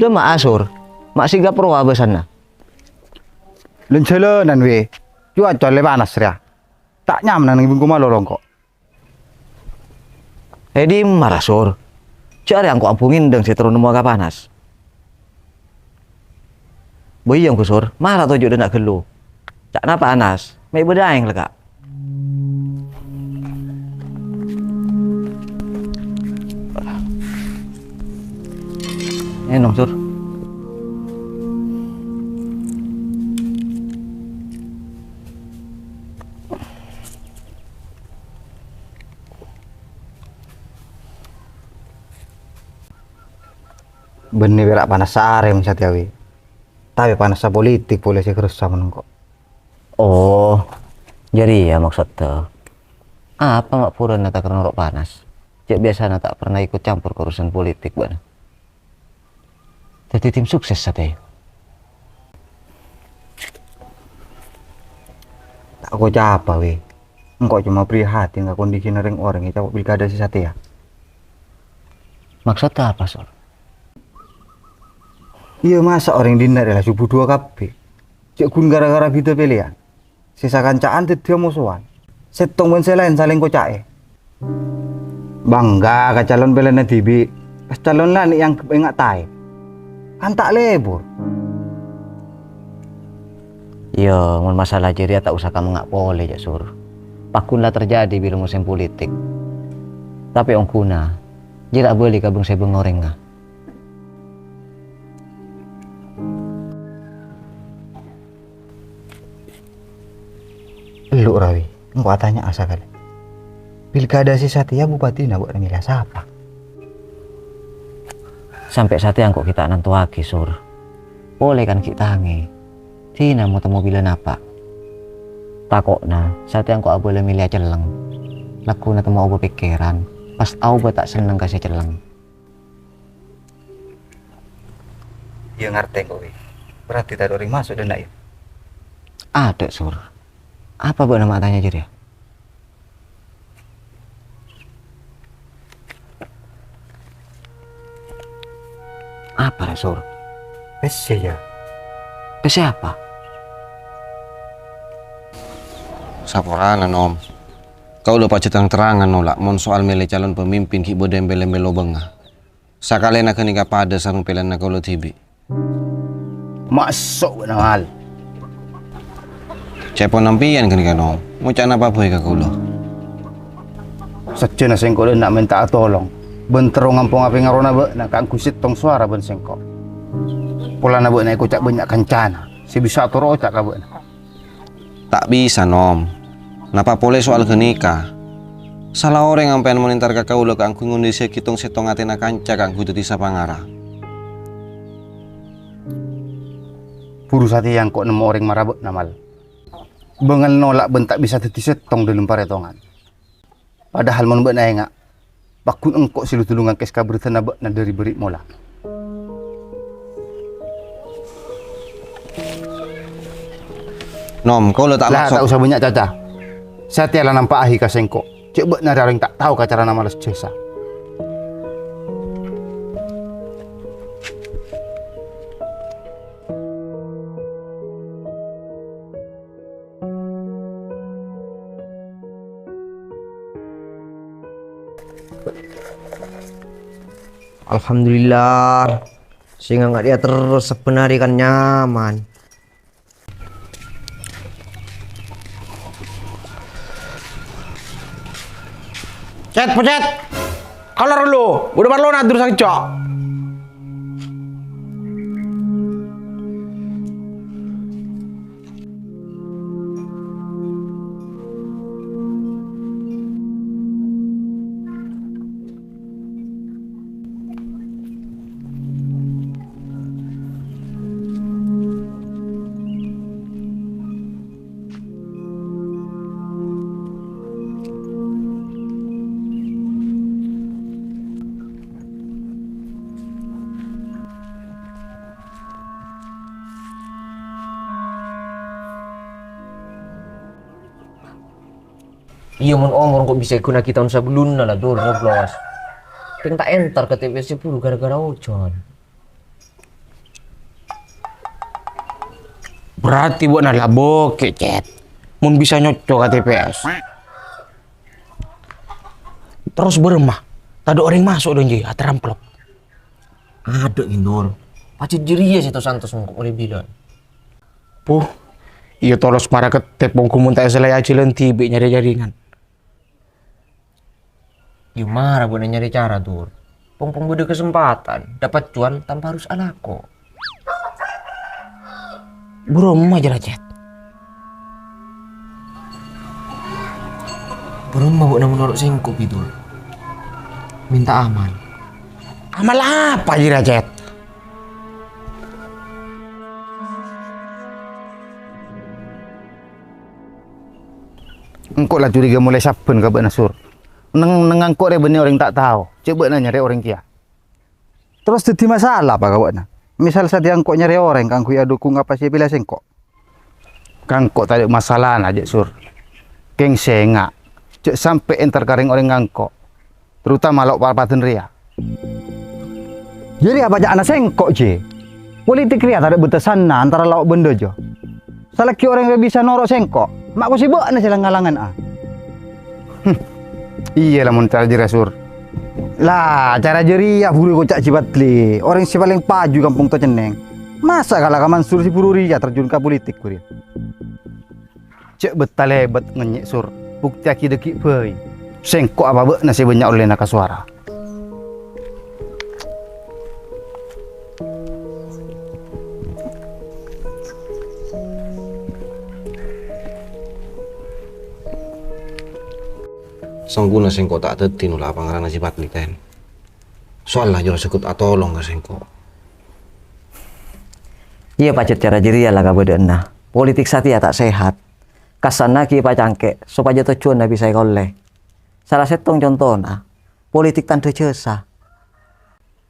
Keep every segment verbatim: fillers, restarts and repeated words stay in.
Dâ' emma'a, Sur. Ma' sè èkaparlowa bâsana. Lèn-jhâlânan, wè. Cuaca lè panas, rèya. Ta' nyamana neng bengko malolo engko'. È dimma ra, Sur? Jhâ' arèya engko' ambu ngèndhâng sè terro nemmowa ka panas. Bâ iyâ, engko', Sur, mara toju' dâ' enna' ghâllu. Ca'na panas, mè' bâdâ aèng, la, Ka'. Ènom, Sur. Bânnè pèra' panassa arèya mon satèya, wè. Tapè panassa politik polè sè èkarassa mon engko'. Oh, jârèya maksoddhâ. Apa ma' burâna ta' kèra noro' panas? Jhâ' biyasana ta' pernah ikut campur ka urusan politik bâ'na. Dhâddhi tim sukses satèya. Ta' koca apa, wè. Engko' coma prihatin ka kondisina rèng-orèng è ca'na pilkada sè satèya. Maksoddhâ apa, Sur? Iyâ, masa' orèng dinna' rèya la subudhuwâ kabbhi? Jhâ' ghun ghârâ-ghârâ bhidhâ pèlèyan. Sè sakanca'an dhâddhiyâ mosowan. Sèttong bân sè laèn salèng koca'è. Bângga ka calon pèlèyanna dhibi', pas calon lanè' èangghep enga' taè. Kan ta' lebur. Iyâ, mon masalah jârèya ta' osa kamengnga' polè, jhâ' Sur. Pagghun la terjadi bilâ mosèm politik. Tapè ongghuna, jhâ' ra abâli ka bâng-sèbâng orèngnga. Ellu' ra, wè, engko' atanya'a sakalè. Pilkada sè satèya bupatina bâ'na mèla sapa? Sampè' satèya engko' ghi' ta' nantowaghi, Sur. Polè kan ghi' tangè. Dinah mo-temmo bilâ napa'. Tako'na satèya engko' abâlâ mèlèya cellèng. Lagghuna temmo obâ pèkkèran, pas aobâ ta' senneng ka sè cellèng. Iyâ, ngartè engko', wè. Berarti tadâ' orèng maso' dâ' enna', yâ? Adâ', Sur. Apa bâ'na ma' atanya jârèya? Apa, ra, Sur? Pèssè, yâ. Pèssè apa? Saporana, Nom. Kaulâ pajhât terrang-terrangan nola' mon soal mèlè calon pemimpin ghi' bâdâ èmbel-èmbel lobângnga. Sakalèna ghânèka padâ sareng pèlèyanna kaulâ dhibi'. Maso' bâ'na, Mal. Ca'èpon sampèyan ghânèka, Nom. Mo' ca'na apa bhâi ka kaulâ? Sajjhâna sèngko' dâ' enna' mènta'a tolong bân terro ngamponga pèngarona bâ'na kaangghuy sèttong sowara bân sèngko'. Polana bâ'na èkoca' bânnya' kancana sè bisa atoro' oca' ka bâ'na. Ta' bisa, Nom. Napa polè soal ghânèka? Sala orèng sampèyan mon entar ka kaulâ kaangghuy ngondisiyaghi tong-sèttong atèna kanca kaangghuy dhâddhi sapangara. Buru satèya engko' nemmo orèng mara bâ'na, Mal. Bângal nola' bân ta' bisa dhâddhi sèttong dâlem parètongan. Padahal mon bâ'na enga', paggun engko' sè lu-dulu ngangkès kabherrâddhânna bâ'na dâri bâri' mola. Nom, kaulâ ta' La, maksod. Ta' osa bânnya' caca. Satèya la nampa'aghi ka sèngko', jhâ' bâ'na rèya orèng ta' tao ka carana males jhâsa. Alhamdulillah, sè nganga' rèya terros sabbhân arè kan nyaman. Cet, pocet! Kalor lu, bâdâ parlona durus sakeco'. Iyâ, mon omor engko' bisa èghunaaghi taon sabellunna la, Dur, nyoblos. Pèng ta' entar ka T P S buru gara-gara ojan. Berarti bâ'na la bokè', Cèt. Mon bisa nyocco ka T P S. Terros bârâmma? Tadâ' orèng maso' dâ' jiyâ, ater amplop. Adâ', Ghi, Dur. Pajhât jârèya sè to-santo sengko' olle bilân. Puh, iyâ tolos mara kettep, mon ghumun ta' èsalaè ajhâlân dhibi' nyarè jaringan. Iyâ mara bâ'na nyarè cara, Dur. Pong-pong bâdâ kasempadhân, dapat cuan tanpa harus alako. Bârâmma jârèya, Cèt? Bârâmma bâ'na mon noro' sengko', Bidul? Minta amal. Amal apa jârèya, Cèt? Engko' la curiga molaè sabbhân ka bâ'na, Sur. Neng-, neng engko' rè bânnè orèng ta' tao, cè' bâ'na nyarè orèng kèya. Terros dhâddhi masalah apa ka bâ'na? Misal satèya engko' nyarè orèng kaangghuy adhukung apa sè èpèlè sengko'? Ka engko' tadâ' masalana, jâ', Sur. Kèng sènga', jâ' sampè' èntar ka rèng-orèng engko', terutama lo' pa-, padâna rèya. Jârèya apa ca'na sengko', Ji? Politik rèya tadâ' batasanna antara lao' bân dâjâ. Salaghi orèng rèya bisa noro' sengko', ma' kosè bâ'na sè lang-ngalangan, a. Hmm. Iyâ, lamon cara jârèya, Sur. La, cara jârèya buru èkoca' Ji Padli, orèng sè palèng paju è kampong Tacenneng. Masa' kala ka Mansur sè buru rèya terjun ka politik, buru rèya? Jâ' bâta lèbât ngènyè', Sur. Buktèyaghi dâggi' bhâi. Sengko' apa bâ'na sè bânnya' ollèna ka sowara? Sangghuna sengko' ta' dhâddhi nola' pangaranna Ji Padli, Ten. Soalla jârèya sengko' atolong ka sengko'. Iyâ, pajhât cara jârèya la kabâdâ'ânna. Politik satèya ta' sehat. Kasanna ghi' èpacangkè' sopajâ tojjhuwânna bisa èkollè. Sala sèttong contona, politik tandhâ jhâsa.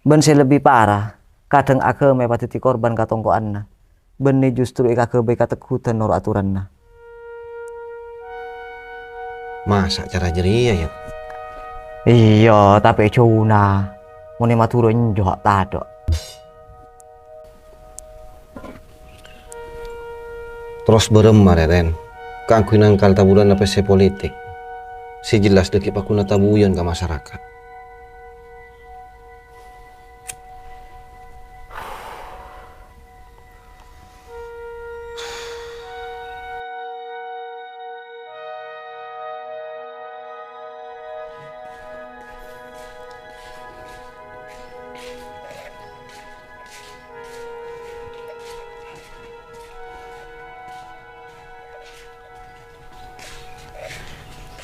Bân sè lebbi para, kadhâng aghâma èpadhâddhi korban katongko'anna, bânnè justru èkaghâbây kategghudhân noro' aturanna. Masa' cara jârèya, yâ? Iyâ, tapè è jhâuna, mon è Madhurâ enjâ' tadâ'. Terros bârâmma rè, Ten, kaangghuy nangkal taburanna pèssè politik sè jelas dâggi' pagghun tabuyon ka masarakat?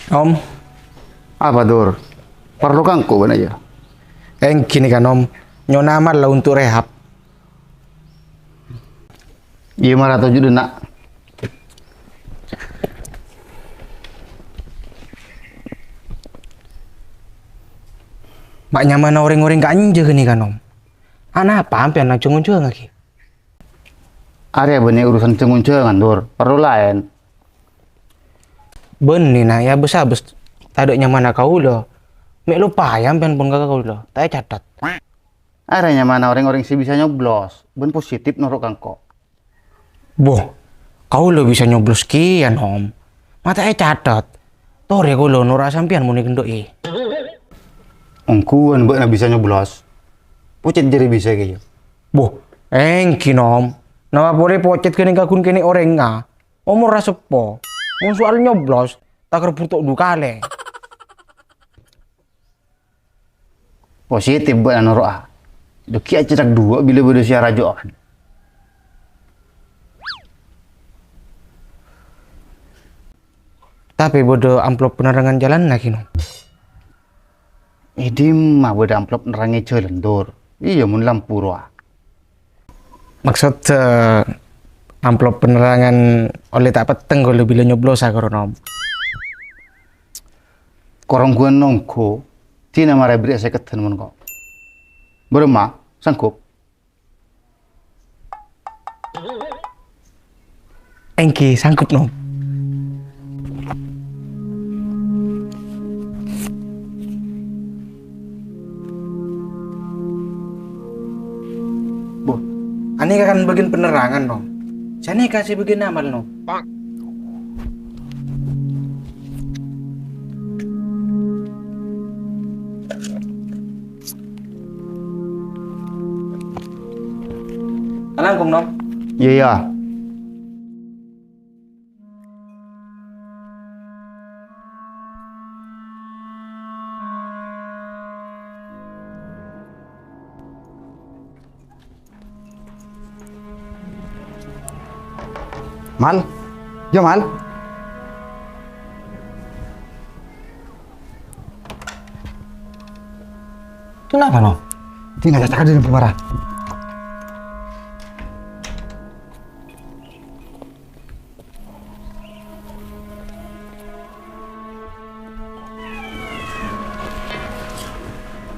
Om. Apa, Dur? Parlo ka engko' bâ'na, yâ? Èngghi nèka, Nom. Nyo'ona amal la untuk rehab. Iyâ, mara toju' dhinna'. Ma' nyamana orèng-orèng ka'anja ghânèka, Nom. Anapa sampèyan jhâng-onjhângnga ghi? Arèya bânnè urusan jhâng-onjhângan, Dur. Parlo laèn. Bânnè, na, èabâs-abâs tadâ' nyamana kaulâ. Mè' loppaè sampèyan pon ka kaulâ, ta' ècatet. Arèya nyamana rèng-orèng sè bisa nyoblos bân positif noro' ka engko'. Boh, kaulâ bisa nyoblos kèya, Nom. Ma' ta' ècatet. Torè kaulâ noro'a sampèyan mon èkendho'è. Ongghuwân bâ'na bisa nyoblos. Pocet jârèya bisa kèya. Boh, èngghi, Nom. Napa polè pocet ghânèka ghun kènè' orèngnga. Omorra seppo. Mon soal nyoblos, ta' kèrbhur to' du kalè. Positif bâ'na noro'a. Dâggi' acèthak duwâ' bilâ bâdâ sè arajo'an. Tapè bâdâ amplop penerangan jhâlânna ghi, Nom. È dimma bâdâ amplop nerrangè jhâlân, Dur? Iyâ, mon lampu rowa. Maksod, eh, amplop penerangan ollè ta' petteng kaulâ bilâ nyoblosa, karo, Nom. Korong ghun nongghu, dina mara bherri'a sèkeddhân mon ko'. Bârâmma, sanggup? Èngghi, sanggup, Nom. Boh, anèka kan bâgiyân penerangan, Nom. Jhâ' nèka sè bâgiyân amal, Nom. Kalangkong, Nom. Iyâ, iyâ. Mal. Yâ, Mal. Kenapa, Nom? Tinggal cakap dulu, marah.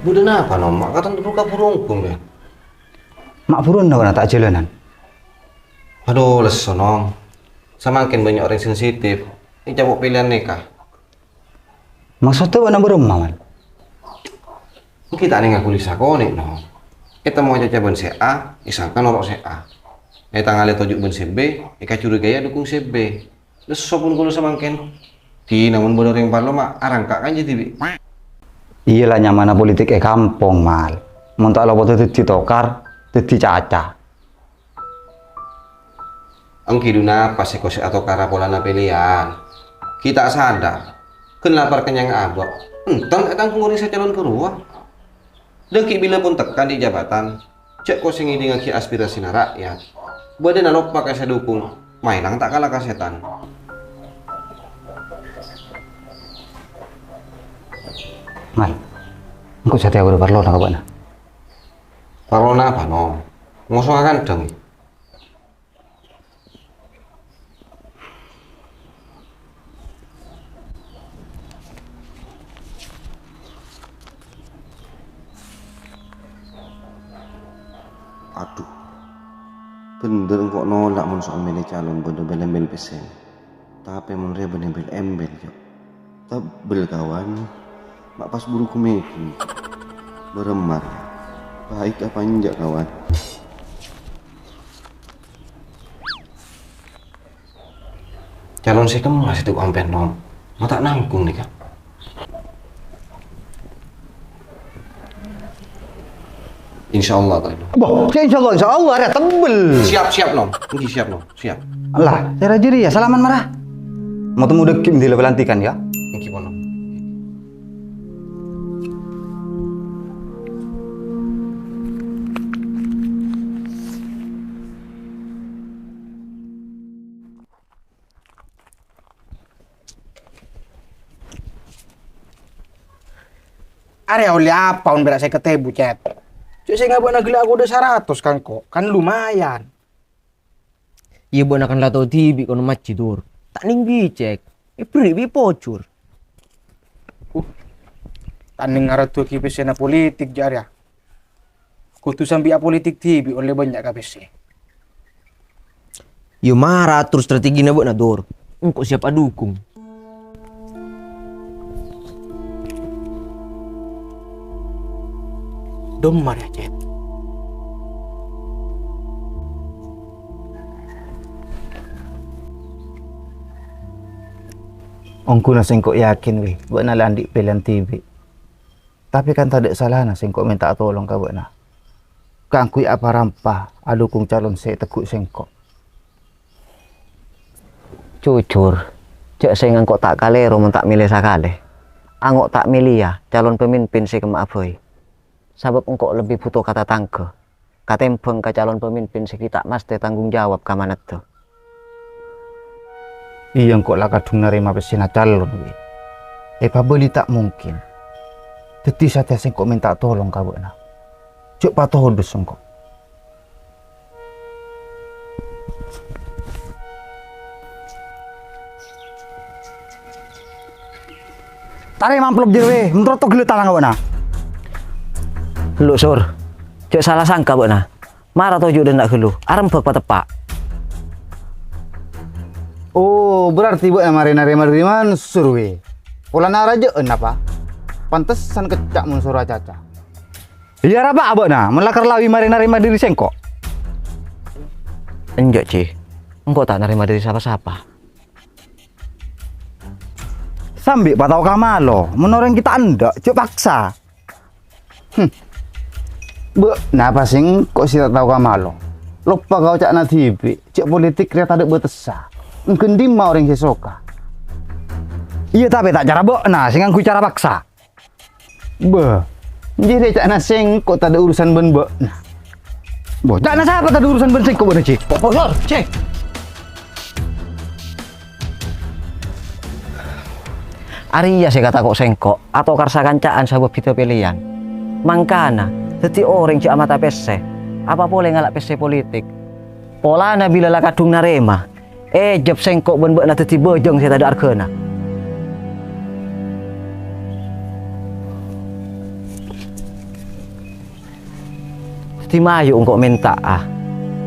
Bâḍâ napa, Nom? Ma' katon buru-kaburu ongghu, yâ? Ma' buruwân napa ta' jhâlânan? Adu, lesso, Nom. Samangkèn bânnya' orèng sensitif. Ècapo' pèlèyan nèka. Maksodda bâ'na bârâmma, Mal? Ènggi ta' nèng ngaku li sakonè', Nom. Ètemmo acaca bân sè A, èsangka noro' sè A. Ètangalè toju' bân sè B, èkacurigaè adhukung sè B. Lesso pon kaulâ samangkèn. Dina mon bâḍâ orèng parlo ma' arangka' kanca dhibi'. Iyâ la nyamana politik è kampong, Mal. Mon ta' lo' padâ dhâddhi tokar, dhâddhi caca. Ènggi ḍu napa sè kosè atokara polana pèlèyan? Ghi' ta' sadar, ghân lapar kennyang abâ', enten ètangghung orèng sè calon karowa. Ḍâggi' bilâ pon tekka ḍi' jabatan, jhâ' kosè ngèḍingngaghi aspirasina ra'yat. Bâḍâna loppa ka sè dhukung, maèlang ta' kala ka sètan. Mal, engko' satèya bâḍâ parlona ka bâ'na. Parlona apa, Nom? Ngosonga kanḍhâng. Adhu, bhender engko' nolak mon soal mele calon bâḍâ bel-embel pèssèna. Tapè mon rèya bâḍâ bel-embel, Jo. Tebbel, kawan. Ma' pas buru ghumèghi. Bârâmma rèya? Baik apa enjâ', kawan? Calon sè kemma sè ètoju' sampèyan, Nom? Ma' ta' nanggung nèka. Insyaallah, Kak. Bâh, ya insyaallah, insyaallah, arèya tebbel. Siap, siap, Nom. Ènggi siap, Nom. Siap. Allah, sè rajâ rèya salaman mara. Mau temu dâggi' mendila pelantikan, ya. Ènggi pon, Nom. Arèya ollè apa mon pèra' sèket èbu, Cèt? Cè' sènga' bâ'na ghellâ' akoḍâ saratos ka engko', kan lumayan. Iyâ, bâ'na kan la tao dhibi' kono majhi, Dur. Ta' nèng bicek, èberri' bi' pojhur. Uh, ta' nèng ngaroduwaghi pèssèna politik jâ' arèya. Kodhu sambi apolitik dhibi' ollè bânnya' ka pèssè. Iyâ mara ator strategina bâ'na, Dur. Engko' siap adhukung. Ḍimma rèya, Cèt? Ongghuna sèngko' yakin, wè, bâ'na la anḍi' pèlèyan dhibi'. Tapè kan taḍâ' salana sèngko' mènta'a tolong ka bâ'na kaangghuy apa-rampa adhukung calon sè ètegghu' sèngko'. Jujur, jâ' sènga' engko' ta' kalèro mon ta' mèlè sakalè. Ango' ta' mèlèya calon pemimpin sè kemma'a bhâi, sabâb engko' lebbi bhuto ka tatangghâ katèmbhâng ka calon pemimpin sè ghi' ta' mastè tanggung jawab ka manèddhâ. Iyâ, engko' la kadhung narèma pèssèna calon, wè. Èpabâli ta' mungkin. Dhâddhi satèya sèngko' mènta tolong ka bâ'na. Jhâ' patodus sèngko'. Tarèma amplop jârèya, wè. Mentro to ghellâ' talanga bâ'na. Ghâllu, Sur. Jhâ' sala sangka bâ'na. Mara toju' ḍâ' enna' ghâllu, arembhâk pateppa'. Oh, berarti bâ'na marè narèma ḍâri Mansur, wè? Polana arajâ'ân apa? Pantesan kècca' mon soro acaca. Iyâ, arapa bâ'na, mon lakar lawi marè narèma ḍâri sèngko'? Enjâ', Ji. engko' ta' narèma dhâri sapa-sapa. Sambi patao ka malo, mon orèng kita endâ', jhâ' paksa. Hmm. Bâ'na apa sè engko' sè ta' tao ka malo? Loppa ka oca'na dhibi', jhâ' politik rèya tadâ' bâtessa. Èngghân dimma orèng sè soka? Iyâ, tapè ta' cara bâ'na sè ngangghuy cara paksa. Bâh, jârèya ca'na sèngko' tadâ' urusan bân bâ'na. Bâh, ca'na sapa tadâ' urusan bân sèngko' bâ'na, Ji? Bosor, Ji. Arèya sè èkatako' sèngko', atokar sakanca'an sabâb bhidhâ pèlèyan. Mangkana, dhâddhi orèng jhâ' amata pèssè, apa polè ngala' pèssè politik. Polana bilâ la kadhung narèma, èjhâb sèngko' bân bâ'na dhâddhi bâjâng sè tadâ' arghâna. Dhâddhi mayu engko' mènta'a,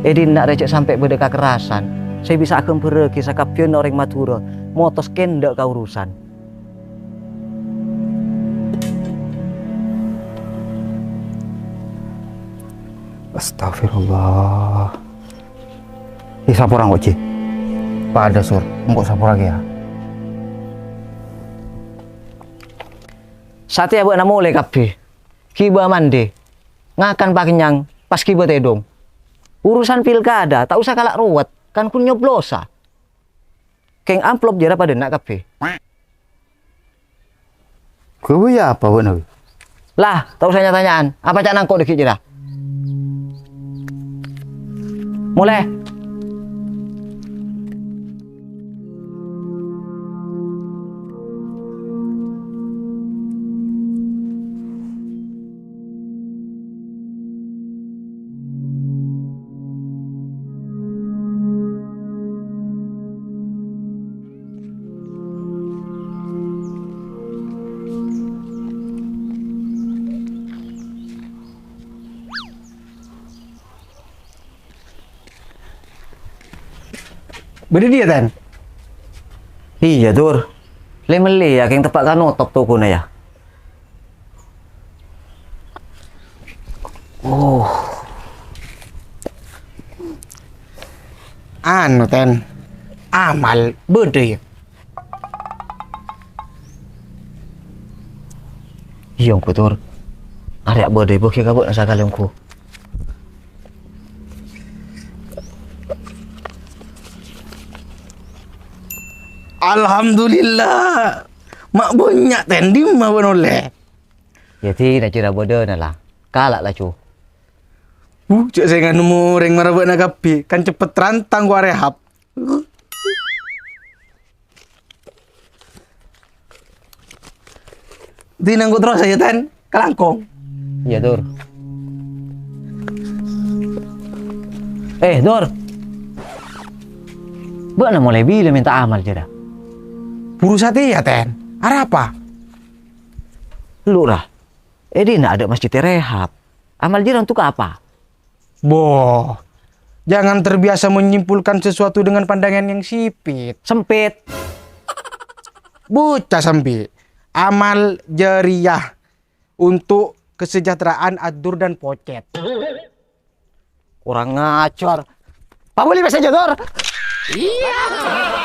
è dinna' rèya jhâ' sampè' bâdâ kakarasan sè bisa aghâmbhârrâghi sakabbhiyânna orèng Madhurâ motos kèndhâ' ka urusan. Astagfirullah. Ih, sapora engko', Ji. Padâ, Sur. Engko' sapora kèya. Satèya bâ'na molè kabbhi. Ghibâ mandhi. Ngakan pakennyang, pas ghibâ tèdung. Urusan pilkada, ta' osa kala' rowet, kan ghun nyoblosa. Kèng amplop jârèya padâ enna' kabbhi. Ghâbây apa bâ'na, Wi? Lah, ta' osa nya-tanya'an. Apa ca'na engko' dhâggi' jârèya? Molè. Bâdâ dhiyâ, Ten? Iyâ, Dur. Lè-mellè yâ, kèng teppa' ka notop tokona yâ. Oh. Anu, Ten, Amal bâdâ, yâ? Iyâ, ongghu, Dur. Arèya bâdâ èbâghi ka bâ'na sakalè, ongghu. Alhamdulillah. Ma' bânnya', Ten, dimma bâ'na ollè? Yâ, dinah jârèya bâdâna, la. Kala' laju. Uh, jhâ' sè nganemmo orèng mara bâ'na kabbhi, kan cepet rantang kowa rehab. Dinah engko' terros yâ, Ten, ka langkong. Iyâ, Dur. Eh, Dur. Bâ'na molaè bilâ mènta Amal jârèya? Buru satèya, Ten. Arapa? Lu, ra. È dinna' adâ' masjid rehab. Amal jârèya ontok apa? Boh, jangan terbiasa menyimpulkan sesuatu dengan pandangan yang sipit. Sempit. Buca sambi. Amal jariah untuk kesejahteraan Adur dan Pocet. Kurang ajar. Pabâli pèssè, Jodor. Iya.